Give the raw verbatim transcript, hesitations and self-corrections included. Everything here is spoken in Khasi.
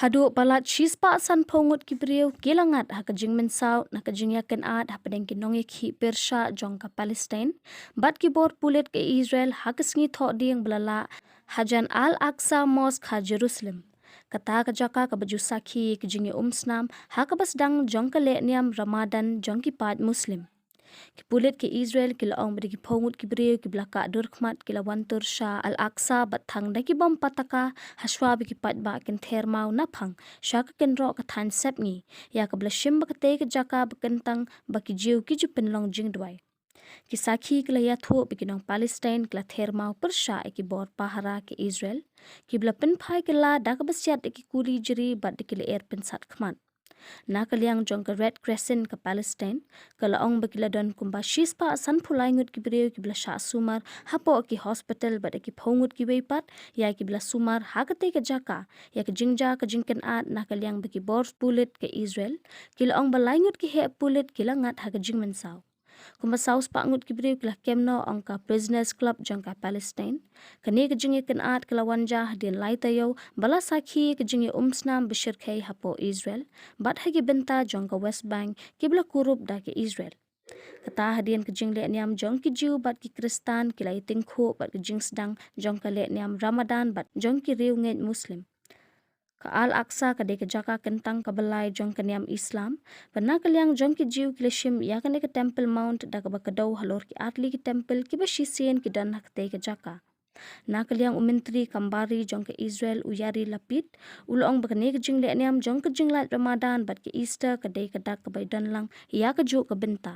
Haduh palat shispah sanphew ngut ki briew ki la ngat ha ka jingmynsaw na ka jingïakynad hapdeng ki nongïakhih pyrshah jong ka Palestine bad ki bor pulit ka Israel ha ka sngi Thohdieng ba la lah hajan Al-Aqsa Mosque ha Jerusalem. Kata ka jaka kaba ju sakhi ka jingïaumsnam ha kaba sdang jong ka lehniam Ramadan jong ki paid Muslim. Ki pulit ka Israel ki la ong ba da ki phew ngut ki briew kiba la kah durkhmat ki la wan tur sha Al-Aqsa bad thang da ki bom pataka hashwa ba ki paidbah kin ther maw naphang sha ka kynroh ka thaiñ sepngi, ïa kaba la shim ba katei ka jaka ba kyntang ba ki Jiw ki ju pynlong jingduwai. Ki sakhi ki la ïathuh ba ki nong Palestine ki la ther maw pyrshah ïa ki bor pahara ka Israel kiba la pynphai kylla da kaba siat da ki kuli jri bad da ki lyer pynsat khmat. Na ka liang jong ka Red Crescent ka Palestine ka la ong ba ki la don kumba shispah sanphew lai ngut ki briew kiba la shah sumar hapoh ki hospital bad da ki phew ngut kiwei pat ïa kiba la sumar ha katei ka jaka ïa ka jingjia ka jingkynad. Na ka liang ba ki bor pulit ka Israel ki la ong ba lai ngut ki heh pulit ki la ngat ha ka jingmynsaw. Kumba saw spah ngut ki briew ki la kem noh, ong ka Prisoners Club jong ka Palestine. Kane ka jingïakynad ka la wan jia hadien lai taïew ba la sakhi ka jingïaumsnam ba shyrkhei hapoh Israel bad ha ki bynta jong ka West Bank kiba la kurup da ka Israel. Kata hadien ka jinglehniam jong ki Jiw bad ki Khristan ki la ïatyngkhuh bad ka jingsdang jong ka lehniam Ramadan bad jong ki riewngeit Muslim. Ka Al-Aqsa ka dei ka jaka kyntang kaba lai jong ka niam Islam bad na ka liang jong ki Jiw ki la shim ïa kane ka Temple Mount da kaba kdew halor ki artylli ki temple kiba shisien ki don ha katei ka jaka. Na ka liang u Myntri kam bari jong ka Israel u Yair Lapid u la ong ba kane ka jinglehniam jong ka jinglait Ramadan bad ka Easter ka dei ka dak kaba ïadon lang ïa kajuh ka bynta.